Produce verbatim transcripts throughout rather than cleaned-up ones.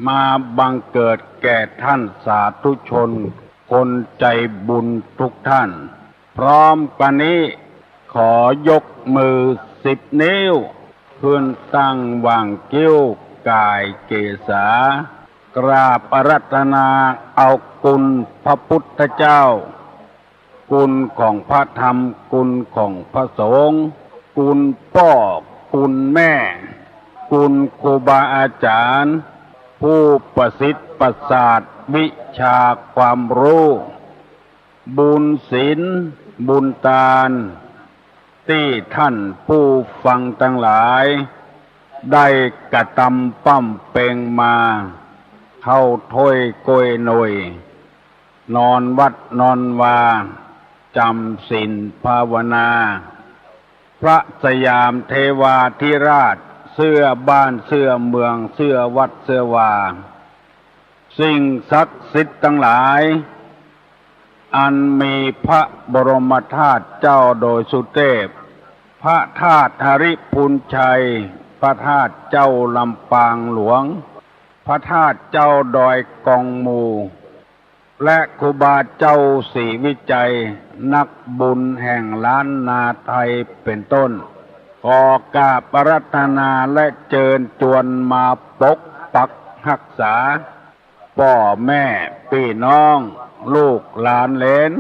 มาบังเกิดแก่ท่านสาธุชนคนใจ๋บุญทุกท่าน พร้อมกั๋นนี้ ขอยกมือสิบนิ้ว ขึ้นตั้งหว่างคิ้วก่ายเกศา กราบอาราธนาเอาคุณพระพุทธเจ้า คุณของพระธรรม คุณของพระสงฆ์ คุณป้อ คุณแม่ คุณครูบาอาจ๋ารย์ ผู้ประสิทธิ์ประสาทวิชาความรู้ บุญศีล บุญตาน ตี้ท่านผู้ฟังตังหลาย ได้กระตำป้ำเป็งมา เข้าถ้วยโกยหน่วย นอนวัดนอนวา จ๋ำศีลภาวนา พระสยามเทวาธิราช เสื้อบ้านเสื้อเมือง เสื้อวัดเสื้อวา สิ่งศักดิ์สิทธิ์ตังหลาย อันมีพระบรมธาตุเจ้าดอยสุเทพ พระธาตุหริภุญชัย พระธาตุเจ้าลำปางหลวง พระธาตุเจ้าดอยกองมู และครูบาเจ้าศรีวิชัย นักบุญแห่งล้านนาไทยเป็นต้น ขอกราบอาราธนาและเจิญจวนมาปกปักฮักษา ป้อแม่ปี้น้อง ลูกหลานเหลน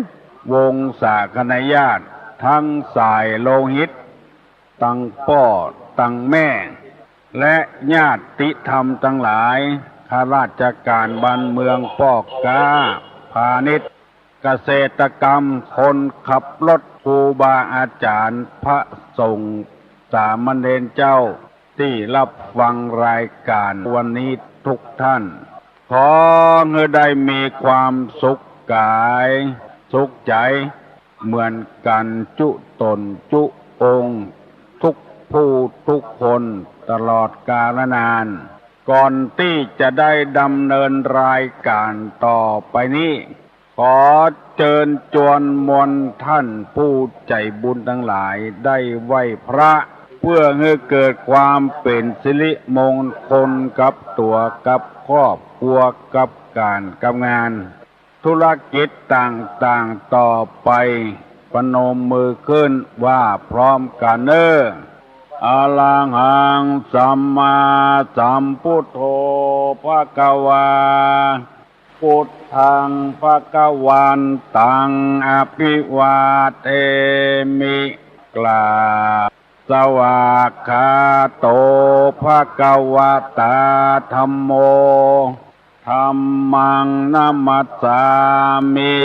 วงศาคณาญาติ ตึงสายโลหิต ตึงป้อตึงแม่ และญาติธรรมตังหลาย ข้าราชก๋านบ้านเมือง ป้อก๊าพาณิชย์ เกษตรกรรม คนขับรถ ครูบาอาจ๋ารย์ พระสงฆ์ สามเณรเจ้า ตี้ฮับฟังรายก๋านวันนี้ทุกท่าน ขอหื้อได้มีความสุขก๋าย สุขใจ๋ เหมือนกั๋นจุ๊ต๋นจุ๊องค์ ทุกผู้ทุกคน ตลอดกาลนาน ก่อนตี้จะได้ดำเนินรายก๋านต่อไปนี้ ขอเจิญจวนมวลท่านผู้ใจ๋บุญตังหลาย ได้ไหว้พระ เพื่อหื้อเกิดความเป๋นสิริมงคลกับตั๋วกับครอบครัว กับก๋านกับงาน ธุรกิจต่างๆ ต่อไป ประนมมือขึ้นว่าพร้อมกั๋นเน่อ อะระหังสัมมาสัมพุทโธภะคะวา พุทธังภะคะวันตังอะภิวาเทมิ กราบ สวากขาโตภะคะวะตาธัมโม ธัมมังนะมัสสามิ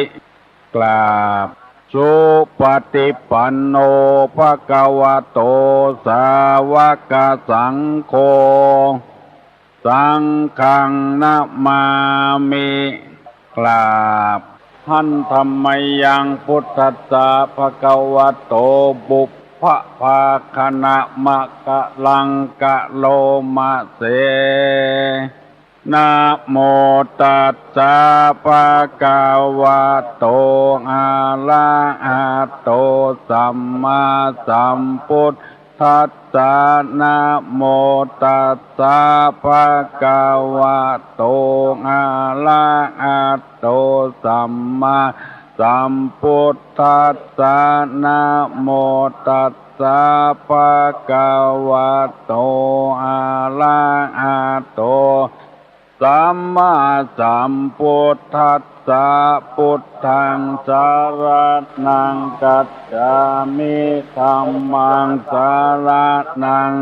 กราบ สุปะฏิปันโนภะคะวะโตสาวกสังโฆ สังฆังนะมามิ กราบ หันธะมะยังพุทธัสสะภะคะวะโต ปุพพะภาคะนะมะกะลังกะโลมะเส นะโมตัสสะภะคะวะโต อะระหะโต สัมมาสัมพุทธัสสะ นะโมตัสสะภะคะวะโต อะระหะโต สัมมาสัมพุทธัสสะ นะโมตัสสะภะคะวะโต อะระหะโต สัมมาสัมพุทธัสสะ พุทธังสะระณังคัจฉามิ ธัมมังสะระณัง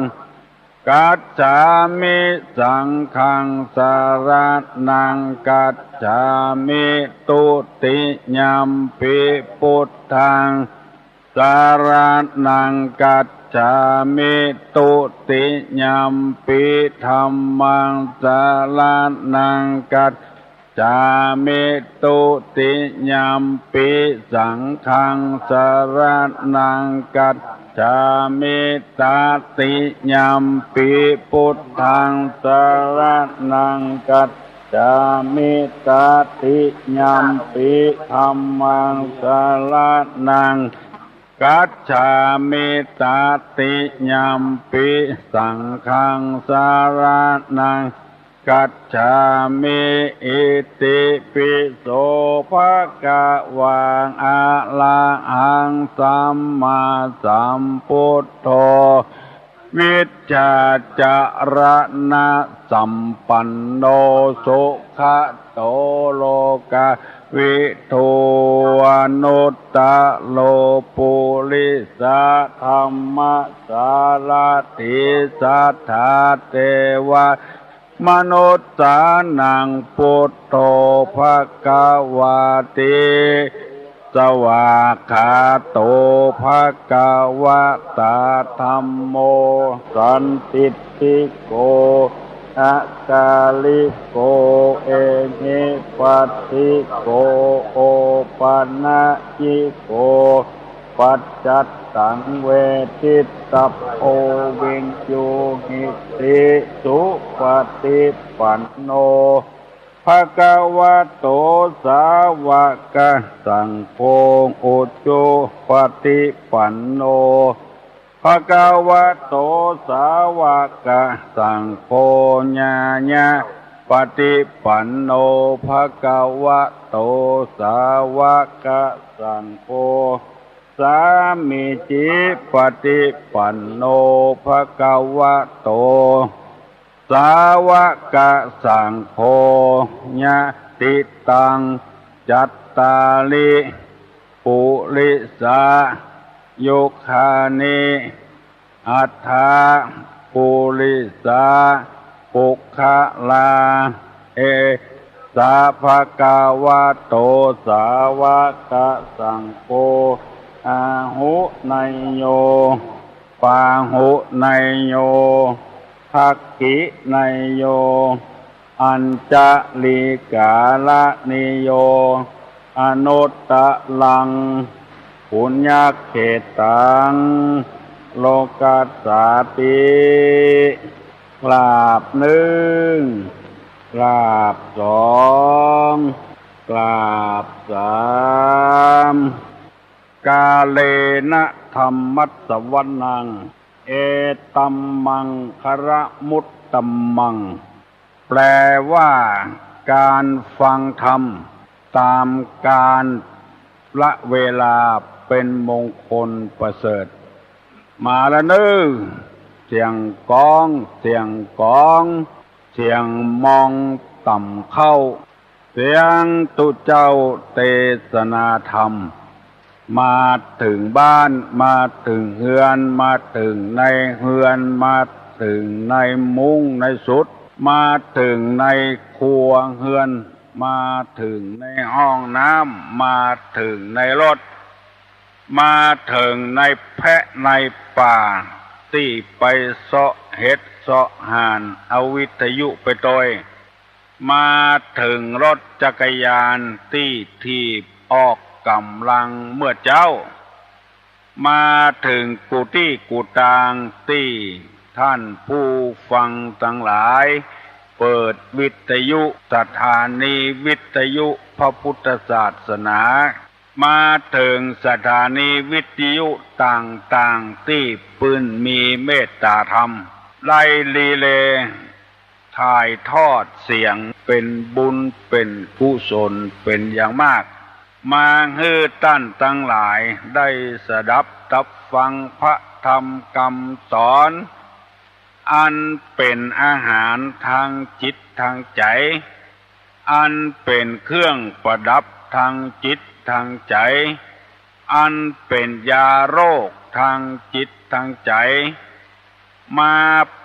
คัจฉามิ สังฆังสะระณังคัจฉามิ ทุติยัมปิพุทธัง สะระณังคัจฉามิ ทุติยัมปิ ธัมมัง สะระณัง คัจฉามิ ทุติยัมปิ สังฆัง สะระณัง คัจฉามิ ตติยัมปิ พุทธัง สะระณัง คัจฉามิ ตติยัมปิ ธัมมัง สะระณัง คัจฉามิ ตติยัมปิ สังฆัง สะระณัง กัจฉามิ อิติปิโส ภะคะวัง อะระหัง สัมมาสัมพุทโธ วิชชาจรณะสัมปันโน สุขะโต โลกะวิทู อนุตตะโร ปุริสะธัมมะสารถี สัทธาเทวะ มนุสสานัง พุทโธ ภะคะวาติ สวากขาโต ภะคะวะตา ธัมโม สันทิฏฐิโก อะกาลิโก เอหิปัสสิโก โอปะนะยิโก ปัจจัตตัง เวทิตตะโพ วิญญูหิติ สุปะฏิปันโน ภะคะวะโต สาวะกะสังโฆ อุจุปะฏิปันโน ภะคะวะโต สาวะกะสังโฆ ญาญะปะฏิปันโน ภะคะวะโต สาวะกะสังโฆ สามีจิปะฏิปันโน ภะคะวะโต สาวะกะสังโฆ ยะติตัง จัตตาริ ปุริสา ยุคานิ อัฏฐะ ปุริสา ปุคคลา เอ สะ ภะคะวะโต สาวะกะสังโฆ อาหุเนยโย ปาหุเนยโย ทักขิเนยโย อัญชลีกาละนิโย อนุตตะรัง ปุญญะเขตตัง โลกัสสาติ กราบนึ่ง กราบสอง กราบสาม กาเลนะธัมมัสสวนัง เอตัมมังคะละมุตตะมัง แปลว่า การฟังธรรมตามกาลเวลาเป็นมงคลประเสริฐ มาละเน่อ เสียงกลอง เสียงกลอง เสียงมองต่ำเข้า เสียงตุ๊เจ้าเตสนาธรรม มาเถิงบ้าน มาเถิงเฮือน มาเถิงในเฮือน มาเถิงในมุ้งในสุด มาเถิงในครัวเฮือน มาเถิงในห้องน้ำ มาเถิงในรถ มาเถิงในแพะในป่า ตี้ไปเซาะเห็ดเซาะห่าน เอาวิทยุไปตวย มาเถิงรถจักรยานตี้ถีบออกก๋ำลังเมื่อเจ๊า มาเถิงกู้ตี้กู้ตางตี้ต้านผู้ฟังตังหลาย เปิดวิทยุ สถานีวิทยุพระพุทธศาสนา มาเถิงสถานีวิทยุต่างๆ ตี้ปื้นมีเมตตาธรรม ได้รีเลย์ ถ่ายทอดเสียง เป๋นบุญเป๋นกุศลเป๋นอย่างมาก มาหื้อต้านตังหลายได้สดับตับฟังพระธรรมกำสอน อันเป๋นอาหารตางจิตตางใจ๋ อันเป๋นเครื่องประดับตางจิตตางใจ๋ อันเป๋นยาโรคตางจิตตางใจ๋ มา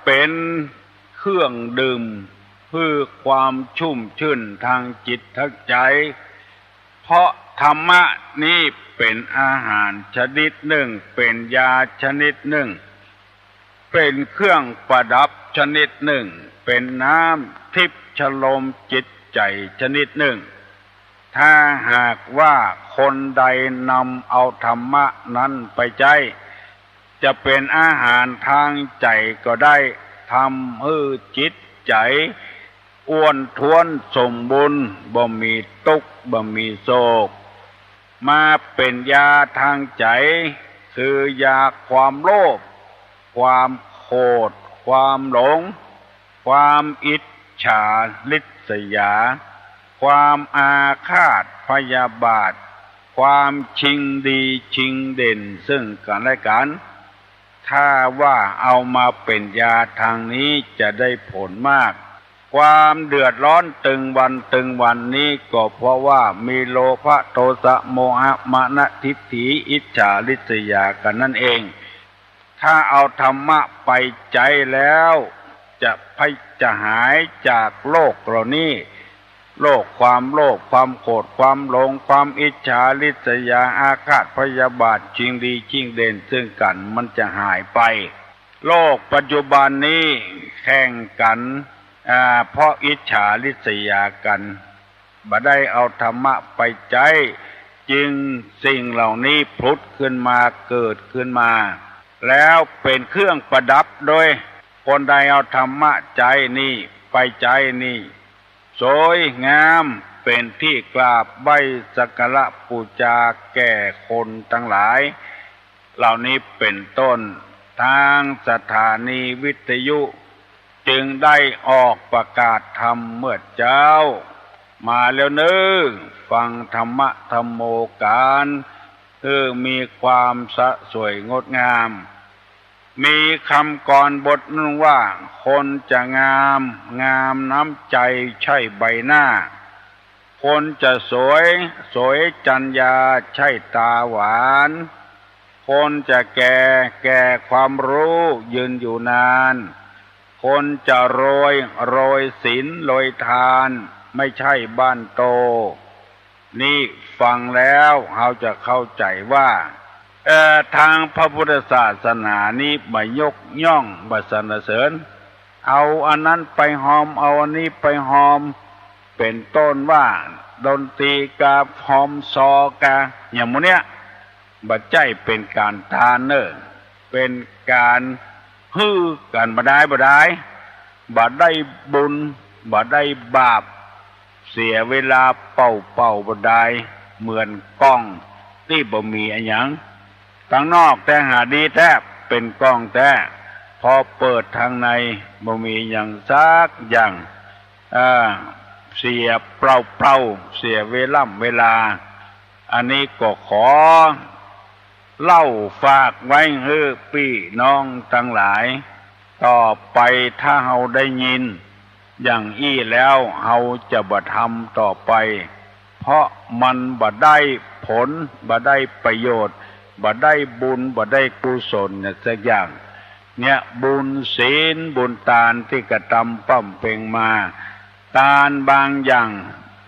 เป๋นเครื่องดื่มหื้อความชุ่มชื่นตางจิตตางใจ๋ เพราะธรรมะนี้เป๋นอาหารชนิดนึ่ง เป๋นยาชนิดนึ่ง เป๋นเครื่องประดับชนิดนึ่ง เป๋นน้ำทิพย์ชโลมจิตใจ๋ชนิดนึ่ง ถ้าหากว่าคนใดนำเอาธรรมะนั้นไปใจ๊ จะเป๋นอาหารตางใจ๋ก็ได้ ทำหื้อจิตใจ๋อ้วนท้วนสมบูรณ์ บ่มีตุ๊กข์ บ่มีโศก มาเป๋นยาตางใจ๋ คือยาความโลภ ความโขด ความหลง ความอิจ ฉาริษยา ความอาฆาตพยาบาท ความชิงดีชิงเด่นซึ่งกันและกัน ถ้าว่าเอามาเป๋นยาตางนี้จะได้ผลมาก ความเดือดร้อนตึงวันตึงวันนี้ก็เพราะว่ามีโลภะ โทสะ โมหะ มานะ ทิฏฐิ อิจฉาริษยากั๋นนั่นเอง ถ้าเอาธรรมะไปใจ๊แล้ว จะพะ จะหายจากโรคเหล่านี้ โรคความโลภ ความโกรธ ความหลง ความอิจฉาริษยา อาฆาตพยาบาท ชิงดีชิงเด่นซึ่งกัน มันจะหายไป โลกปัจจุบันนี้แข่งกั๋น อ่า เพราะอิจฉาริษยากั๋น บ่ได้เอาธรรมะไปใจ๊ จึงสิ่งเหล่านี้ผุดขึ้นมา เกิดขึ้นมา แล้วเป๋นเครื่องประดับโดย คนใดเอาธรรมะใจ๊นี่ ไปใจ๊นี่ สวยงาม เป๋นตี้กราบไหว้สักการะปู๋จาแก่คนตังหลาย เหล่านี้เป๋นต้น ตางสถานีวิทยุ จึงได้ออกประกาศธรรมเมื่อเจ๊า มาแล้วเน้อ ฟังธรรมะธัมโมกั๋น หื้อมีความสะสวยงดงาม มีกำกลอนบทนึ่งว่า คนจะงาม งามน้ำใจ๋ใช่ใบหน้า คนจะสวย สวยจัญญาใช่ต๋าหวาน คนจะแก่ แก่ความฮู้ยืนอยู่นาน คนจะรวย รวยศีลรวยทาน ไม่ใช่บ้านโต นี่ฟังแล้วเฮาจะเข้าใจ๋ว่า เอ่อ ตางพระพุทธศาสนานี้บ่ยกย่อง บ่สรรเสริญ เอาอันนั้นไปฮอม เอาอันนี้ไปฮอม เป๋นต้นว่าดนตรีกา ฮอมซอกา อย่างหมู่เนี้ย บ่ใจ้เป๋นก๋านตานเน้อ เป๋นก๋านหื้อกั๋นบ่ดายบ่ดาย บ่ได้บุญ บ่ได้บาป เสียเวลาเป่าๆ บ่ดาย เหมือนกล้องตี้บ่มีอะหยัง ตางนอกแต๊หาดีแต๊ เป๋นกล้องแต๊ พอเปิดตางในบ่มีอะหยังสักอย่าง อ่า เสียเปล่าๆ เสียเวล่ำเวลา อันนี้ก็ขอเล่าฝากไว้หื้อปี้น้องตังหลาย ต่อไปถ้าเฮาได้ยินอย่างอี้แล้ว เฮาจะบ่ทำต่อไป เพราะมันบ่ได้ผล บ่ได้ประโยชน์ บ่ได้บุญ บ่ได้กุศลเนี่ยสักอย่าง เนี่ย บุญศีลบุญตานตี้กระตำบำเพ็งมา ตานบางอย่าง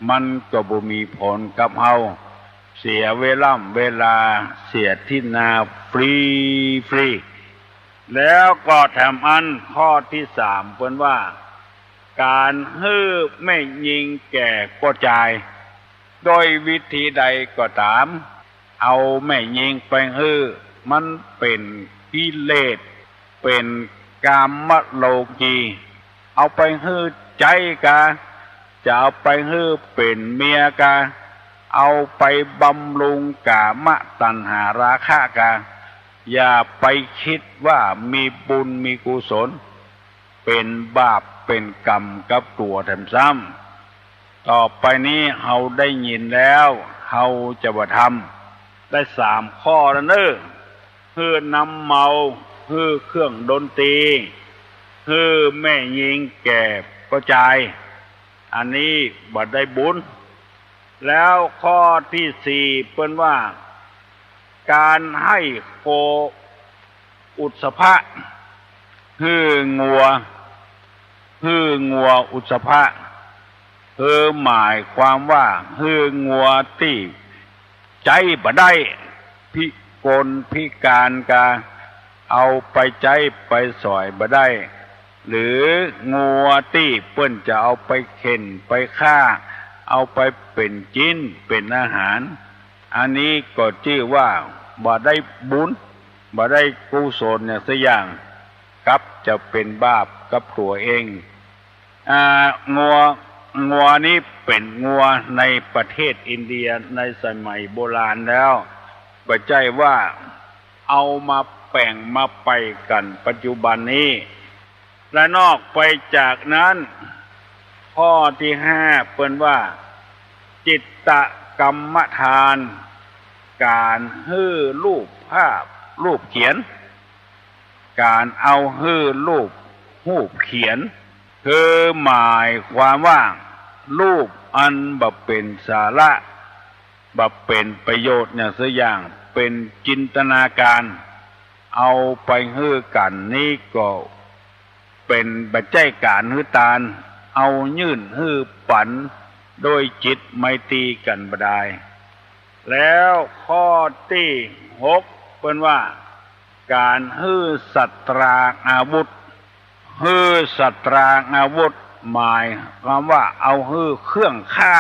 มันก็บ่มีผลกับเฮา เสียเวล่ำเวลา เสียตี้นาฟรีๆ แล้วก็แถมอันข้อตี้สามเปิ้นว่า ก๋านหื้อแม่ญิงแก่ป้อจาย โดยวิธีใดก็ต๋าม เอาแม่ญิงไปหื้อ มันเป๋นกิเลส เป๋นกามโลกี เอาไปหื้อใจ๊กา จะเอาไปหื้อเป๋นเมียกา เอาไปบำรุงกามตัณหาราคะกา อย่าไปกึ๊ดว่ามีบุญมีกุศล เป๋นบาปเป๋นกรรมกับตั๋วแถมซ้ำ ต่อไปนี้เฮาได้ยินแล้ว เฮาจะบ่ทำ ได้สามข้อแล้วเน้อ หื้อน้ำเมา หื้อเครื่องดนตรี หื้อแม่ญิงแก่ป้อจาย อันนี้บ่ได้บุญ แล้วข้อตี้สี่เปิ้นว่า ก๋านให้โคอุสสภะ หื้องัว หื้องัวอุสสภะ คือหมายความว่าหื้องัวตี้ใจ๊บ่ได้ พิกลพิการกา เอาไปใจ๊ไปสอยบ่ได้ หรืองัวตี้เปิ้นจะเอาไปเข่นไปฆ่า เอาไปเป๋นจิ๊นเป๋นอาหาร อันนี้ก็จื้อว่าบ่ได้บุญ บ่ได้กุศลอย่างสักอย่าง กับจะเป๋นบาปกับตั๋วเอง อ่า งัว งัวนี้เป๋นงัวในประเทศอินเดียในสมัยโบราณแล้ว บ่ใจ้ว่าเอามาแป่งมาใป่กั๋นปัจจุบันนี้ และนอกไปจากนั้น ข้อตี้ห้าเปิ้นว่า จิตตกรรมทาน ก๋านหื้อรูปภาพรูปเขียน ก๋านเอาหื้อรูป รูปเขียน คือหมายความว่า รูปอันบ่เป๋นสาระ บ่เป๋นประโยชน์หยังสักอย่าง เป๋นจินตนาการ เอาไปหื้อกั๋นนี้ก็ เป๋นบ่ใจ้ก๋านหื้อตาน เอายื่นหื้อปั๋น โดยจิตไมตรีกั๋นบ่ดาย แล้วข้อตี้หกเปิ้นว่า ก๋านหื้อสัตราอาวุธ หื้อสัตราอาวุธ หมายความว่าเอาหื้อเครื่องฆ่า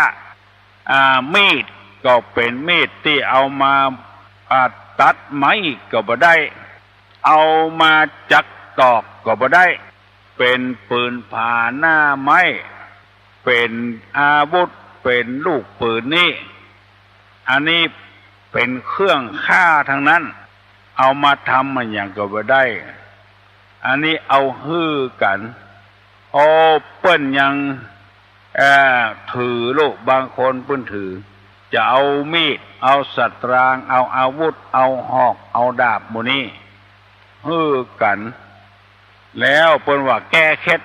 อ่า มีดก็เป๋นมีดตี้เอามา อ่า ตัดไม้ก็บ่ได้ เอามาจักตอกก็บ่ได้ เป๋นปืนผาหน้าไม้ เป๋นอาวุธ เป๋นลูกปืนนี้ อันนี้เป๋นเครื่องฆ่าตังนั้น เอามาทำอะหยังก็บ่ได้ อันนี้เอาหื้อกั๋น โอ้ เปิ้นยัง เอ่อ ถือโลก บางคนเปิ้นถือ จะเอามีด เอาสัตราง เอาอาวุธ เอาหอก เอาดาบหมู่นี้ หื้อกั๋น แล้วเปิ้นว่าแก้เข็ด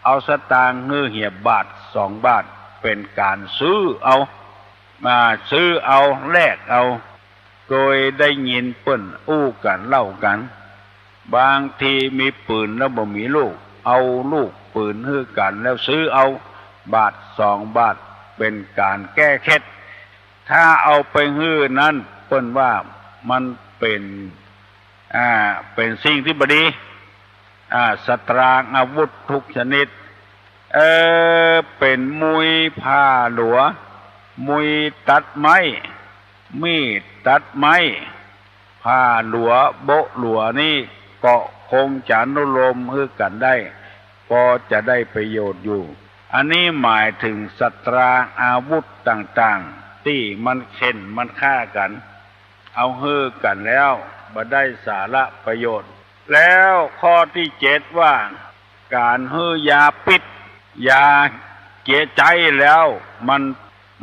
เอาสตางค์หื้อเหียบบาทสองบาท เป๋นก๋านซื้อเอา มาซื้อเอา แลกเอา เกยได้ยินเปิ้นอู้กั๋นเล่ากั๋น บางทีมีปืนแล้วบ่มีลูก เอาลูกปืนหื้อกั๋นแล้วซื้อเอา บาทสองบาท เป๋นก๋านแก้เข็ด ถ้าเอาไปหื้อนั้น เปิ้นว่ามันเป๋น อ่า เป๋นสิ่งตี้บ่ดี อ่า สัตรางอาวุธทุกชนิด เอ่อ เป๋นมุยผ่าหลัว มุยตัดไม้ มีดตัดไม้ ผ่าหลัว โบ๊ะหลัวนี้ ก็คงจะอนุโลมหื้อกั๋นได้ ปอจะได้ประโยชน์อยู่ อันนี้หมายเถิงสัตราอาวุธต่างๆ ตี้มันเข่นมันฆ่ากั๋น เอาหื้อกั๋นแล้วบ่ได้สาระประโยชน์ แล้วข้อตี้เจ็ดว่า ก๋านหื้อยาพิษ ยาเจียใจ๊แล้วมัน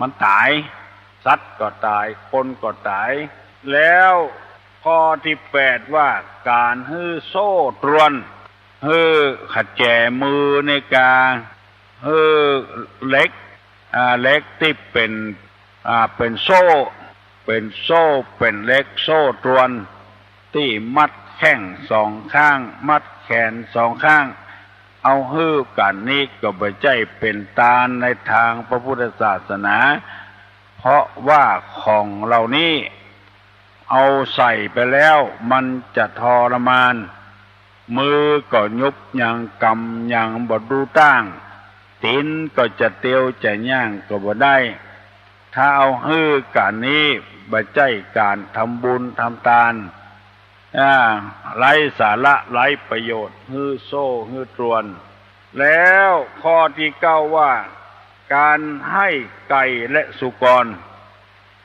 มันต๋าย สัตว์ก็ต๋าย คนก็ต๋าย แล้วข้อตี้แปดว่า ก๋านหื้อโซ่ตรวน หื้อขะแจมือในก๋า หื้อเหล็ก อ่า เหล็กตี้เป๋น อ่า เป๋นโซ่ เป๋นโซ่ เป๋นเหล็กโซ่ตรวน ตี้มัดแข้งสองข้าง มัดแขนสองข้าง เอาหื้อกั๋นนี้ก็บ่ใจ้เป๋นตานในตางพระพุทธศาสนา เพราะว่าของเหล่านี้ เอาใส่ไปแล้วมันจะทรมาน มือก็ยุบยังกำยังบ่ดูตั้ง ตี๋นก็จะเตียวจะย่างก็บ่ได้ ถ้าเอาหื้อกั๋นนี้บ่ใจ้ก๋านทำบุญทำตาน อ่า ไร้สาระไร้ประโยชน์ หื้อโซ่หื้อตรวน แล้วข้อตี้เก้าว่า ก๋านหื้อไก่และสุกร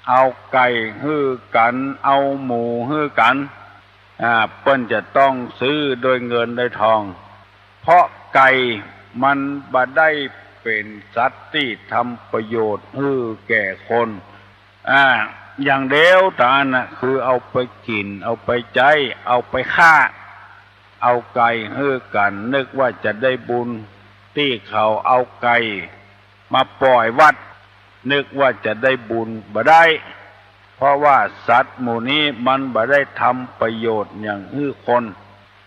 เอาไก่หื้อกั๋น เอาหมูหื้อกั๋น อ่า เปิ้นจะต้องซื้อด้วยเงินด้วยทอง เพราะไก่มันบ่ได้เป๋นสัตว์ตี้ทำประโยชน์หื้อแก่คน อ่า อย่างเดียวเต้านั้นน่ะ คือเอาไปกิ๋น เอาไปใจ๊ เอาไปฆ่า เอาไก่หื้อกั๋น นึกว่าจะได้บุญ ตี้เขาเอาไก่มาป่อยวัด นึกว่าจะได้บุญ บ่ได้ เพราะว่าสัตว์หมู่นี้มันบ่ได้ทำประโยชน์หยังหื้อคน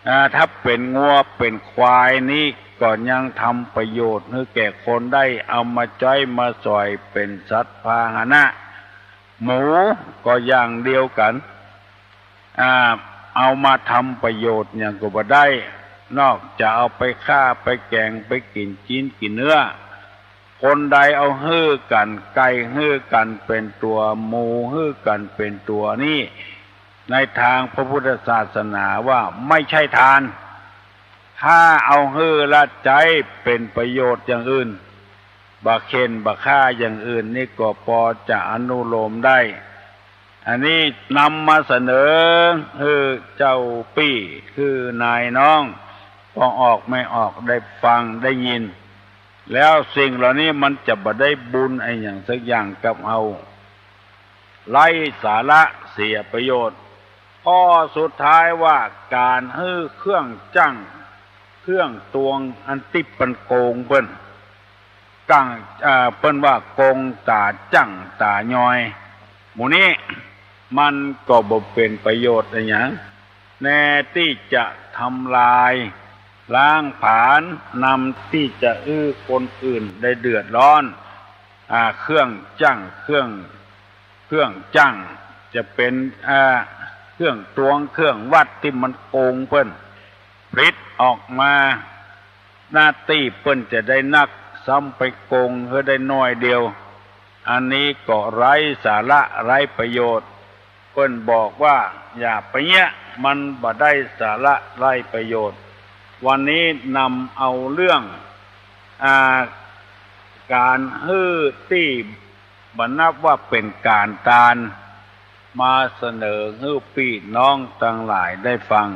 อ่า ถ้าเป๋นงัวเป๋นควายนี้ก็ยังทำประโยชน์หื้อแก่คนได้ เอามาใจ๊มาสอยเป๋นสัตว์พาหนะ หมูก็อย่างเดียวกั๋น อ่า เอามาทำประโยชน์หยังก็บ่ได้ นอกจากเอาไปฆ่าไปแก๋งไปกิ๋นจิ๊นกิ๋นเนื้อ คนใดเอาหื้อกั๋น ไก่หื้อกั๋นเป๋นตั๋ว หมูหื้อกั๋นเป๋นตั๋วนี้ ในตางพระพุทธศาสนาว่าไม่ใช่ทาน ถ้าเอาหื้อละใจ๊เป๋นประโยชน์อย่างอื่น บ่เข่นบ่ฆ่าอย่างอื่นนี้ก็ปอจะอนุโลมได้ อันนี้นำมาเสนอหื้อเจ้าปี้ คือนายน้อง ป้องออกแม่ออกได้ฟังได้ยิน แล้วสิ่งเหล่านี้มันจะบ่ได้บุญอะหยังสักอย่างกับเฮา ไร้สาระเสียประโยชน์ ข้อสุดท้ายว่าก๋านหื้อเครื่องจั้ง เครื่องตวงอันตี้เปิ้นโกงเปิ้น จั้ง อ่า เปิ้นว่าโกงต๋าจั้งต๋ายอย หมู่นี้มันก็บ่เป๋นประโยชน์อะหยัง แน่ตี้จะทำลายล้างผลาญ นำตี้จะหื้อคนอื่นได้เดือดร้อน อ่า เครื่องจั้ง เครื่อง เครื่องจั้ง จะเป๋น อ่า เครื่องตวง เครื่องวัดตี้มันโกงเปิ้น ผลิตออกมา หน้าตี้เปิ้นจะได้นัก ซ้ำไปโกงหื้อได้น้อยเดียว อันนี้ก็ไร้สาระไร้ประโยชน์ เปิ้นบอกว่าอย่าไปเยียะ มันบ่ได้สาระไร้ประโยชน์ วันนี้นำเอาเรื่อง อ่า ก๋านหื้อตี้บ่นับว่าเป๋นก๋านตาน มาเสนอหื้อปี้น้องตังหลายได้ฟัง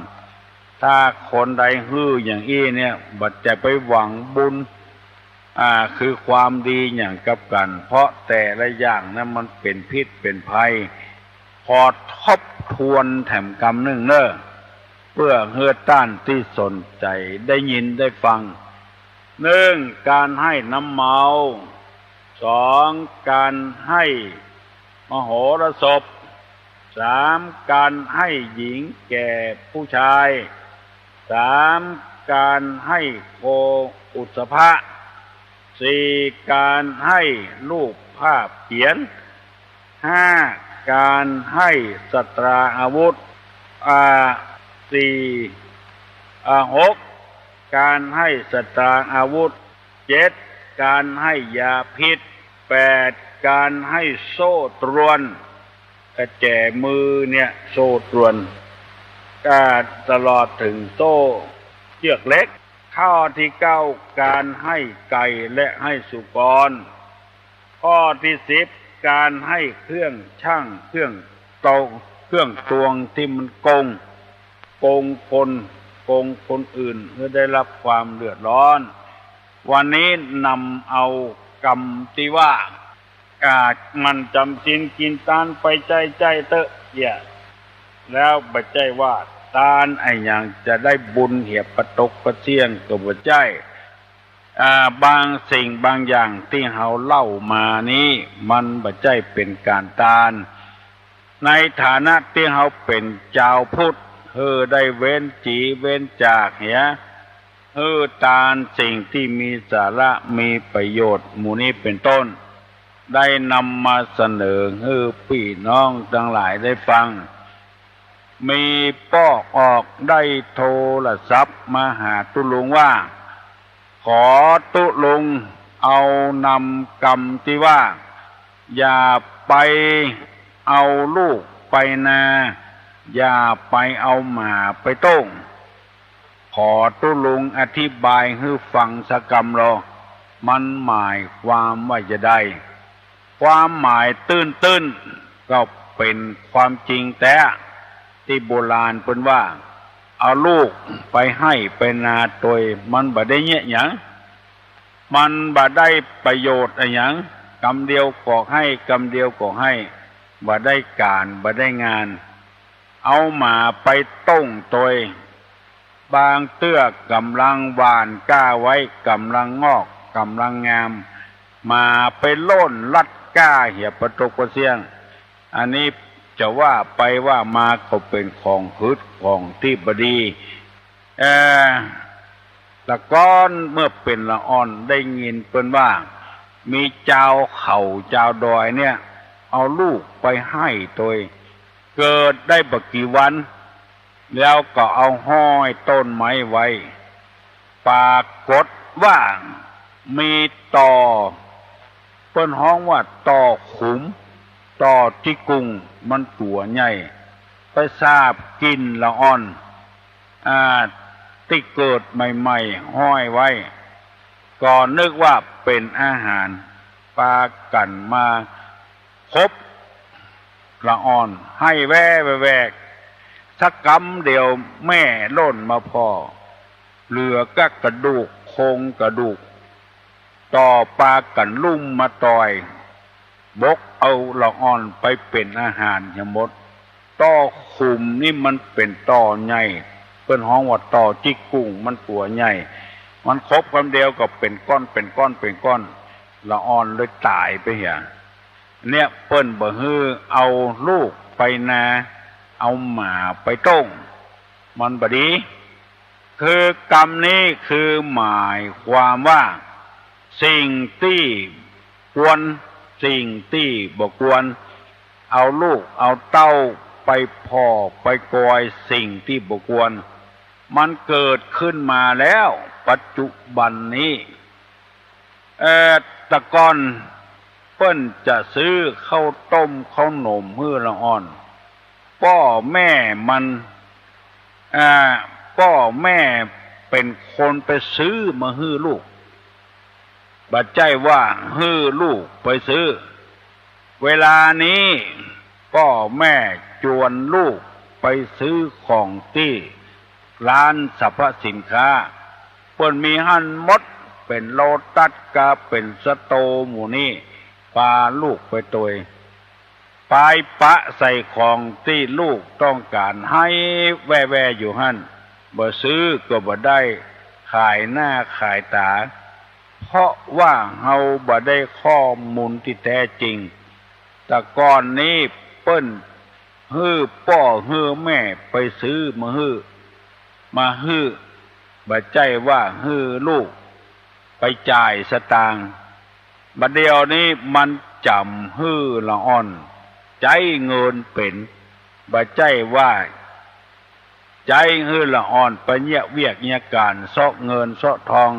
ถ้าคนใดหื้ออย่างอี้เนี่ย บ่ใจ้ไปหวังบุญ อ่า คือความดีหยังกับกั๋น เพราะแต่ละอย่างนั้นมันเป๋นพิษเป๋นภัย ขอทบทวนแถมกำนึ่งเน่อ เปื้อหื้อต้านตี้สนใจ๋ได้ยินได้ฟัง นึ่ง ก๋านให้น้ำเมา สอง ก๋านให้มโหรสพ สาม ก๋านให้หญิงแก่ผู้ชาย สาม ก๋านให้โคอุสสภะ สี่ ก๋านให้รูปภาพเขียน ห้า ก๋านให้สัตราอาวุธ อ่า สี่ อ่า หก ก๋านให้สัตราอาวุธ เจ็ด ก๋านให้ยาพิษ แปด ก๋านให้โซ่ตรวน กระแจมือเนี่ยโซ่ตรวน ก็ตลอดเถิงโซ่เจื้อกเหล็ก ข้อตี้เก้า ก๋านให้ไก่และให้สุกร ข้อตี้สิบ ก๋านให้เครื่องชั่ง เครื่องตวง เครื่องตวงตี้มันโกง โกงคน โกงคนอื่นหื้อได้ฮับความเดือดร้อน วันนี้นำเอากำตี้ว่า อ่า หมั่นจ๋ำศีลกิ๋นตานไปใจ้ๆ เต๊อะ เยียะ แล้วบ่ใจ้ว่าตานอะหยังจะได้บุญเหียปะตกปะเสี้ยงก็บ่ใจ้ อ่า บางสิ่งบางอย่างตี้เฮาเล่ามานี้ มันบ่ใจ้เป๋นก๋านตาน ในฐานะตี้เฮาเป๋นจาวพุทธ หื้อได้เว้นจี๋เว้นจากเหีย หื้อตานสิ่งตี้มีสาระมีประโยชน์หมู่นี้เป๋นต้น ได้นำมาเสนอหื้อปี้น้องตังหลายได้ฟัง มีป้อออกได้โทรศัพท์มาหาตุ๊ลุงว่า ขอตุ๊ลุงเอานำกำตี้ว่า อย่าไปเอาลูกไปนา อย่าไปเอาหมาไปโต้ง ขอตุ๊ลุงอธิบายหื้อฟังสักกำลอ มันหมายความว่าจาใด ความหมายตื้นๆ ก็เป๋นความจริงแต๊ ตี้โบราณเปิ้นว่า เอาลูกไปไฮ่ไปนาตวย มันบ่ได้เยียะหยัง มันบ่ได้ประโยชน์อะหยัง กำเดียวก็ไฮ่ กำเดียวก็ไฮ่ บ่ได้ก๋าน บ่ได้งาน เอาหมาไปโต้งตวย บางเตื้อก่ำลังหว่านกล้าไว้ ก่ำลังงอก ก่ำลังงาม หมาไปโล่นลัดกล้าเหียปะตกปะเสี้ยง อันนี้จะว่าไปว่ามาก็เป๋นของหืดของตี้บ่ดี เอ่อ แต่ก่อนเมื่อเป๋นละอ่อนได้ยินเปิ้นว่า มีจาวเขาจาวดอยเนี่ย เอาลูกไปไฮ่ตวย เกิดได้บ่กี่วัน แล้วก็เอาห้อยต้นไม้ไว้ ปรากฏว่ามีต่อ เปิ้นฮ้องว่าต่อขุม ต่อตี้กุ่ง มันตั๋วใหญ่ ไปสาบกิ๋นละอ่อน อ่า ตี้เกิดใหม่ๆ ห้อยไว้ ก็นึกว่าเป๋นอาหาร ปากั๋นมา พบละอ่อนไฮ่แว่แว่แว่ สักกำเดียวแม่ล่นมาผ่อ เหลือก้ากระดูก โครงกระดูก ก็ปากั๋นลุ่มมาต่อย บกเอาละอ่อนไปเป๋นอาหารเหียหมด ต่อขุมนี่มันเป๋นต่อใหญ่ เปิ้นฮ้องว่าต่อจิ๊กกุ่ง มันตั๋วใหญ่ มันคบกำเดียวก็เป๋นก้อน เป๋นก้อน เป๋นก้อน ละอ่อนเลยต๋ายไปเหีย เนี่ยเปิ้นบ่หื้อเอาลูกไปนา เอาหมาไปต้ง มันบ่ดี คือกำนี้คือหมายความว่า สิ่งตี้ควร สิ่งตี้บ่ควร เอาลูกเอาเต้าไปผ่อไปกอยสิ่งตี้บ่ควร มันเกิดขึ้นมาแล้วปัจจุบันนี้ เอ่อ แต่ก่อนเปิ้นจะซื้อข้าวต้มข้าวหนมหื้อละอ่อน ป้อแม่มัน อ่า ป้อแม่เป๋นคนไปซื้อมาหื้อลูก บ่ใจ้ว่าหื้อลูกไปซื้อ เวลานี้ป้อแม่จวนลูกไปซื้อของตี้ร้านสรรพสินค้า เปิ้นมีหั้นหมด เป๋นโลตัสกา เป๋นสโตร์หมู่นี้ ปาลูกไปตวย ปายปะใส่ของตี้ลูกต้องก๋าน ไห้แว่ๆ อยู่หั้น บ่ซื้อก็บ่ได้ ขายหน้าขายต๋า เพราะว่าเฮาบ่ได้ข้อมูลตี้แต๊จริง แต่ก่อนนี้เปิ้นหื้อป้อหื้อแม่ไปซื้อมาหื้อ มาหื้อ บ่ใจ้ว่าหื้อลูกไปจ่ายสตางค์ บ่าเดี่ยวนี้มันจ๋ำหื้อละอ่อน ใจ๊เงินเป๋น บ่ใจ้ว่าใจ๊หื้อละอ่อนไปเยียะเวียกเยียะก๋าน เซาะเงินเซาะทอง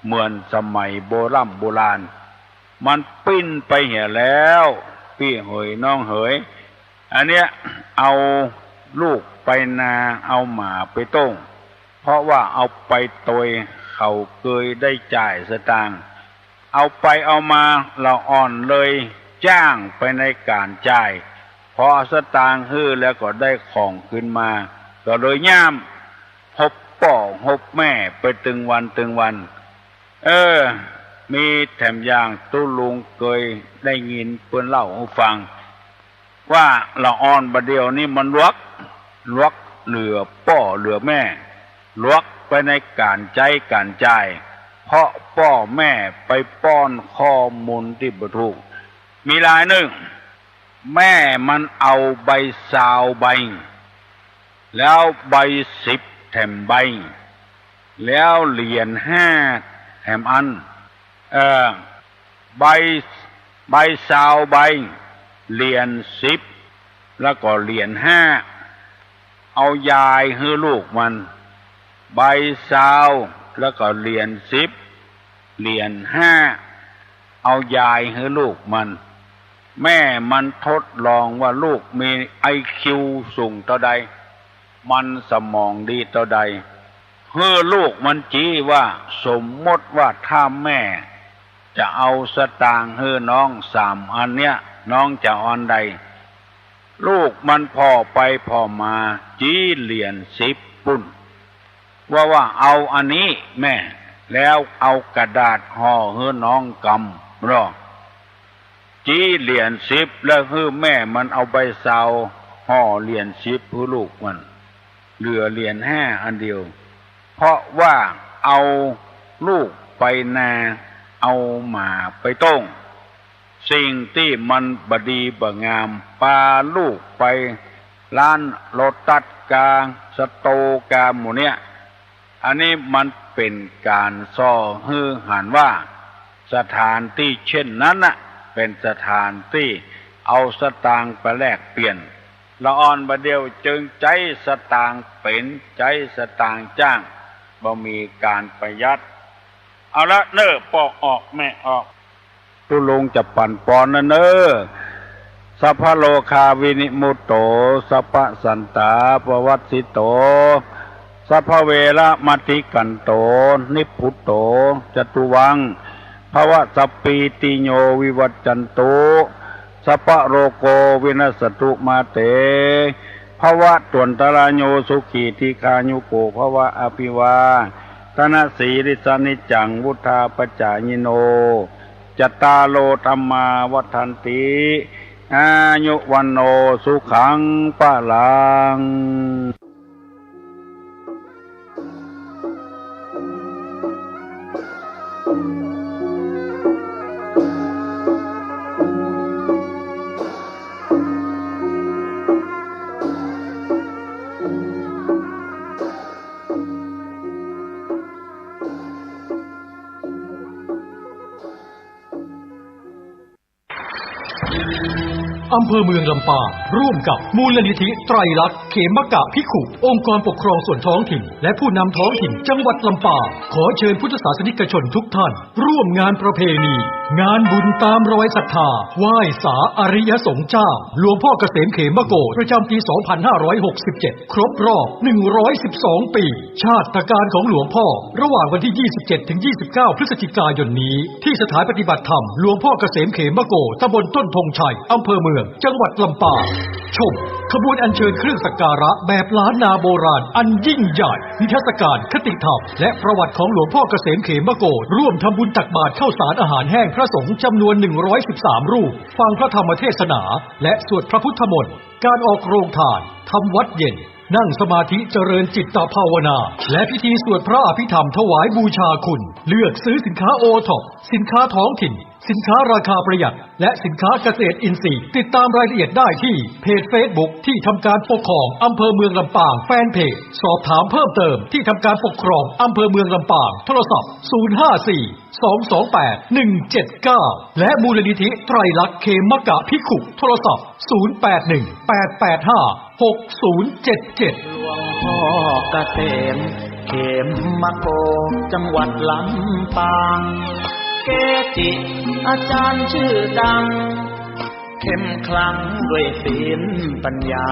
เหมือนสมัยโบร่ำโบราณ มันปิ้นไปเหียแล้ว ปี้เหยน้องเหย อันเนี้ยเอาลูกไปนา เอาหมาไปต้ง เพราะว่าเอาไปตวย เขาเกยได้จ่ายสตางค์ เอาไปเอามาละอ่อนเลยจ้างไปในก๋านจ่าย พอเอาสตางค์หื้อแล้วก็ได้ของคืนมา ก็เลยย่ามฮบป้อฮบแม่ไปตึงวันตึงวัน เออ มีแถมอย่างตุ๊ลุงเกยได้ยินเปิ้นเล่าหื้อฟัง ว่าละอ่อนบ่าเดี่ยวนี้มันหลวก หลวกเหลือป้อเหลือแม่ หลวกไปในก๋านใจ๊ก๋านจ่าย เพราะป้อแม่ไปป้อนข้อมูลตี้บ่ถูก มีรายนึ่ง แม่มันเอาใบซาวใบ แล้วใบสิบแถมใบ แล้วเหรียญห้าแถมอัน เออ ใบ ใบซาวใบ เหรียญสิบ แล้วก็เหรียญห้า เอายายหื้อลูกมัน ใบซาว แล้วก็เหรียญสิบ เหรียญห้า เอายายหื้อลูกมัน แม่มันทดลองว่าลูกมีไอคิวสูงเต้าใด มันสมองดีเต้าใด หื้อลูกมันจี้ว่า สมมติว่าถ้าแม่จะเอาสตางค์หื้อน้องสามอันเนี้ย น้องจะเอาอันใด ลูกมันผ่อไปผ่อมา จี้เหรียญสิบปุ้น ว่า ว่าเอาอันนี้แม่ แล้วเอากระดาษห่อหื้อน้องกำ รอ จี้เหรียญสิบ แล้วหื้อแม่มันเอาใบซาวห่อเหรียญสิบหื้อลูกมัน เหลือเหรียญห้าอันเดียว เพราะว่าเอาลูกไปนา เอาหมาไปต้ง สิ่งตี้มันบ่ดีบ่งาม ปาลูกไปร้านโลตัสกา สโตร์กาหมู่เนี้ย อันนี้มันเป๋นก๋านส่อหื้อหันว่า สถานตี้เช่นนั้นน่ะ เป๋นสถานตี้เอาสตางค์ไปแลกเปลี่ยน ละอ่อนบ่าเดี่ยวจึงใจ๊สตางค์เป๋น ใจ๊สตางค์จ้าง บ่มีก๋านประหยัด เอาละเน่อ ป้อออกแม่ออก ตุ๊ลุงจะปั๋นปอนนะเน่อ สัพพะโรคาวินิมุตโต สัพพะสันตาปวัสสิโต สัพพะเวระมะติกันโต นิพพุตโต จตุวัง ภะวะ สัพพีติโยวิวัจจันตุ สัพพะโรโกวินัสสตุมาเต ภะวะตวันตะราโย สุขีทีฆายุโกภะวะ อภิวา ธนสีลิสานิจจัง วุฑฒาปจายิโน จัตตาโร ธัมมา วัฑฒันติ อายุ วัณโณ สุขัง พลัง อำเภอเมืองลำปาง ร่วมกับมูลนิธิไตรลักษณ์เขมกะภิกขุ องค์กรปกครองส่วนท้องถิ่น และผู้นำท้องถิ่นจังหวัดลำปาง ขอเชิญพุทธศาสนิกชนทุกท่าน ร่วมงานประเพณี งานบุญตามรอยศรัทธา ไหว้สาอริยสงฆ์เจ้า หลวงพ่อเกษมเขมโกฏ ประจำปี สองพันห้าร้อยหกสิบเจ็ด ครบรอบ หนึ่งร้อยสิบสอง ปี ชาตกาลของหลวงพ่อ ระหว่างวันที่ ยี่สิบเจ็ด ถึง ยี่สิบเก้า พฤศจิกายนนี้ ที่สถานปฏิบัติธรรมหลวงพ่อเกษมเขมโกฏ ตำบลต้นธงชัย อำเภอเมือง จังหวัดลำปาง ชมขบวนอัญเชิญเครื่องสักการะแบบล้านนาโบราณอันยิ่งใหญ่ นิทรรศการคติธรรม และประวัติของหลวงพ่อเกษมเขมโกฏ ร่วมทำบุญตักบาตรข้าวสารอาหารแห้งพระสงฆ์จำนวน หนึ่งร้อยสิบสาม รูป ฟังพระธรรมเทศนา และสวดพระพุทธมนต์ การออกโรงทาน ทำวัตรเย็น นั่งสมาธิเจริญจิตตภาวนา และพิธีสวดพระอภิธรรมถวายบูชาคุณ เลือกซื้อสินค้าโอท็อป สินค้าท้องถิ่น สินค้าราคาประหยัด และสินค้าเกษตรอินทรีย์ ติดตามรายละเอียดได้ที่เพจเฟซบุ๊กที่ทำการปกครองอำเภอเมืองลำปาง แฟนเพจ สอบถามเพิ่มเติมที่ทำการปกครองอำเภอเมืองลำปาง โทรศัพท์ ศูนย์ห้าสี่ สองสองแปด หนึ่งเจ็ดเก้า และมูลนิธิไตรลักษณ์เขมกะภิกขุ โทรศัพท์ ศูนย์แปดหนึ่ง แปดแปดห้า หกศูนย์เจ็ดเจ็ด หลวงพ่อเกษม เขมโกฏ จังหวัดลำปาง เกจิอาจารย์ชื่อดัง เข้มขลังด้วยศีลปัญญา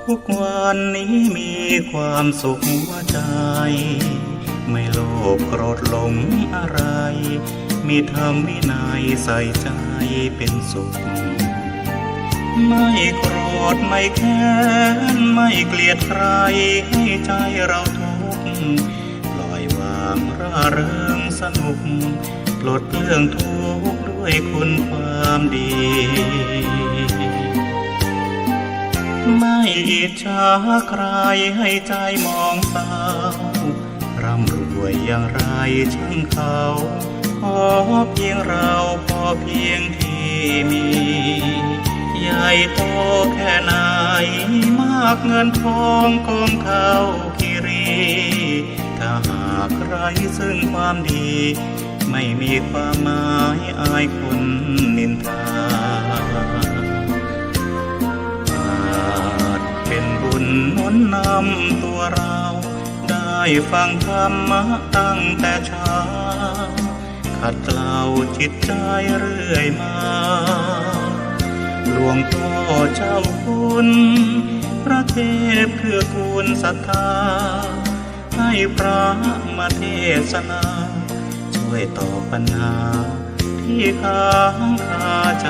ทุกวันนี้มีความสุขหัวใจ ไม่โลภโกรธหลงอะไร มีธรรมวินัยใส่ใจเป็นสุข ไม่โกรธไม่แค้น ไม่เกลียดใคร ให้ใจเราทุกข์ ปล่อยวางร่าเริงสนุก ปลดเปลื้องทุกข์ด้วยคุณความดี ไม่อิจฉาใครให้ใจหมองเศร้า ร่ำรวยอย่างไรช่างเขา ขอเพียงเราพอเพียงที่มี ใหญ่โตแค่ไหน มากเงินทองกองเท่าคีรี ถ้าหากไร้ซึ่งความดี ไม่มีความหมายอายคนนินทา อาจเป็นบุญหนุนนำตัวเรา ได้ฟังธรรมะตั้งแต่เช้า ขัดเกลาจิตใจเรื่อยมา หลวงพ่อเจ้าคุณ พระเทพเกื้อกูลศรัทธา ให้พระมาเทศนา ช่วยตอบปัญหาที่ค้างคาใจ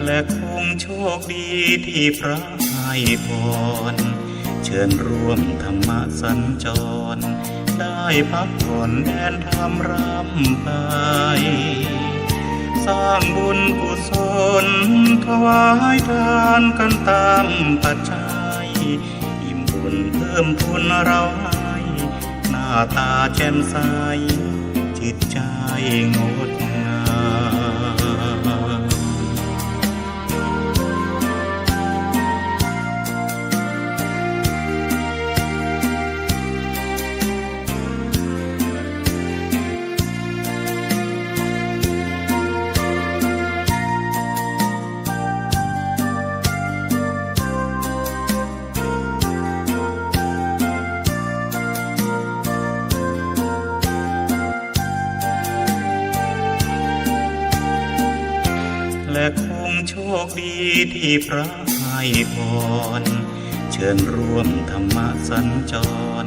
และคงโชคดีที่พระให้พร เชิญร่วมธรรมสัญจร ได้พักผ่อนแดนธรรมร่ำไป สร้างบุญกุศล ถวายทานกันตามปัจจัย อิ่มบุญเพิ่มพูนเราให้ หน้าตาแจ่มใส จิตใจงดงาม และคงโชคดีที่พระให้พร เชิ เดินร่วมธรรมสัญจร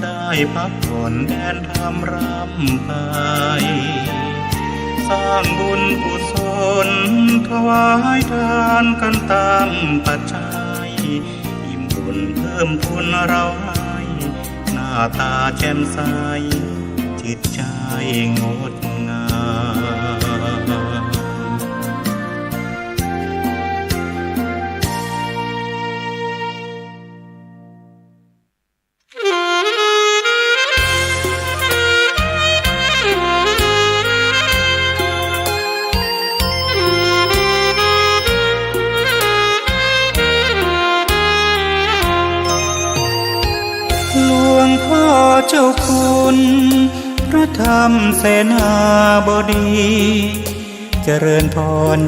ได้พักผ่อนแดนธรรมร่ำไป สร้างบุญกุศล ถวายทานกันตามปัจจัย อิ่มบุญเพิ่มพูนเราให้ หน้าตาแจ่มใส จิตใจงดงาม หลวงพ่อเจ้าคุณ พระธรรมเสนาบดี เจริญพร